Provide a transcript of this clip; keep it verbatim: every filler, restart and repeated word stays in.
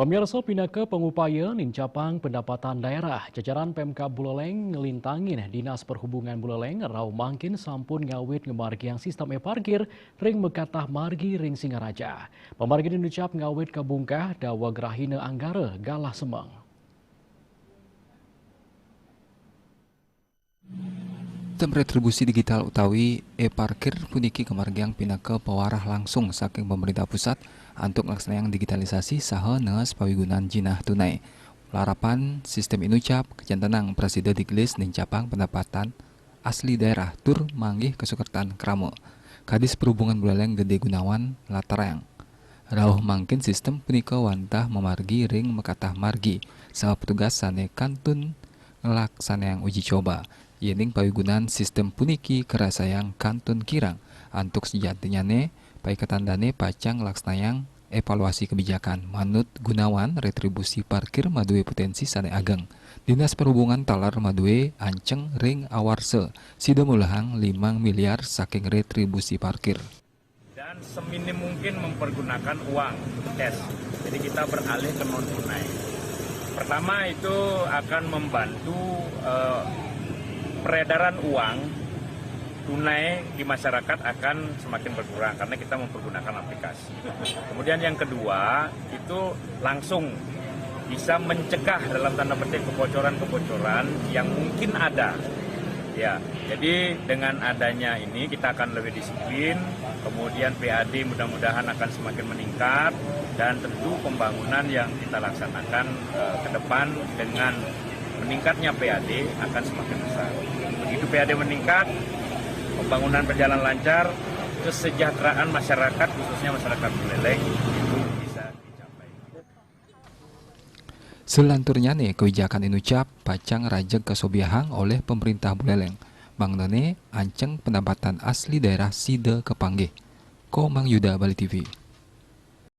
Pemirsa, pinaka pangupaya nincapang pendapatan daerah, jajaran Pemkab Buleleng ngelintangin Dinas Perhubungan Buleleng rauh mangkin sampun ngawit ngamargiang sistem e-parkir ring makatah margi ring Singaraja. Pamargin inucap ngawit kabungkah daweg rahina Anggara galah semeng. Sistem retribusi digital utawi e-parkir puniki kamargiang pinaka pawarah langsung saking pemerintah pusat antuk nglaksanayang digitalisasi saha neas pawigunan jinah tunai. Larapan sistem inucap, kajantenang prasida digelis nincapang pendapatan asli daerah tur manggih kasukertan krama. Kadis Perhubungan Buleleng Gede Gunawan latarang, rauh mangkin sistem punika wantah mamargi ring makatah margi saha petugas sane kantun nglaksanayang uji coba. Yening pawigunan sistem puniki karasayang kantun kirang, antuk sajantinyane paiketan dane pacang nglaksanayang evaluasi kebijakan. Manut Gunawan, retribusi parkir madue potensi sane ageng. Dinas Perhubungan taler madue anceng ring awarsa sida mulihang limang miliar saking retribusi parkir. Dan seminim mungkin mempergunakan uang cash. Jadi kita beralih ke non tunai. Pertama, itu akan membantu eh, peredaran uang tunai di masyarakat akan semakin berkurang karena kita mempergunakan aplikasi. Kemudian yang kedua, itu langsung bisa mencegah dalam tanda petik kebocoran-kebocoran yang mungkin ada. Ya, jadi dengan adanya ini kita akan lebih disiplin, kemudian P A D mudah-mudahan akan semakin meningkat, dan tentu pembangunan yang kita laksanakan eh, ke depan dengan meningkatnya P A D akan semakin besar. Begitu P A D meningkat, pembangunan berjalan lancar, kesejahteraan masyarakat, khususnya masyarakat Buleleng, itu bisa dicapai. Selanturnyane, kebijakan inucap pacang rajeg kasobiahang olih pemerintah Buleleng. Mangdane anceng pendapatan asli daerah sida kapanggih. Komang Yuda, Bali T V.